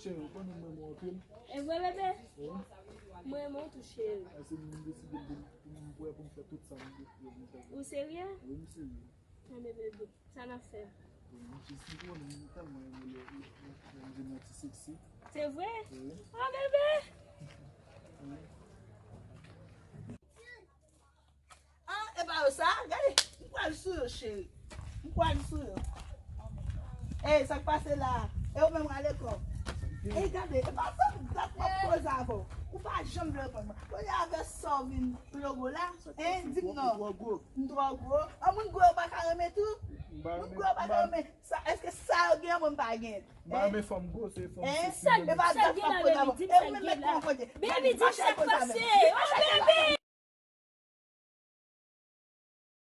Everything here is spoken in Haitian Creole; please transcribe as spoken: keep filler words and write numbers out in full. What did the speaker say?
Cheri, ou konnen mwen renmen w anpil. E vre, bebe? Wi. Mwen renmen w tou, cheri. Paske m deside pou m, pou m prè pou m fè tout sa m deside pou m fè. Ou serye? Wi, m serye. Anben, bebe, sa n ap fè? Wi, m jis m konnen m tèlman renmen lè, lè, lè, lè m jwenn yon ti seksi. Se vre? Wi. Oh, bebe! Wi. Ah, e pa yo sa? Gade, m pral sou yo, cheri. M pral sou yo. Ey, sa k pase la? E ou menm, rale kò. Ey, gade, e pa sa dat m ap koze avè w. Ou pa janm vle reponn mwen. Kounye a avè sa w vin plogo la, hein, di m non. Ou twò gwo. M twò gwo. An moun gwo yo pa ka renmen tou? Moun gwo yo pa ka renmen. Sa, èske sa yo gen, mwen m pa gen? M pa renmen fanm gwo, se fanm seksi. Hein? E pa dat m ap koze avè w. E ou menm, mèt pran kote. Baby, di m sa k pase. Oh, baby!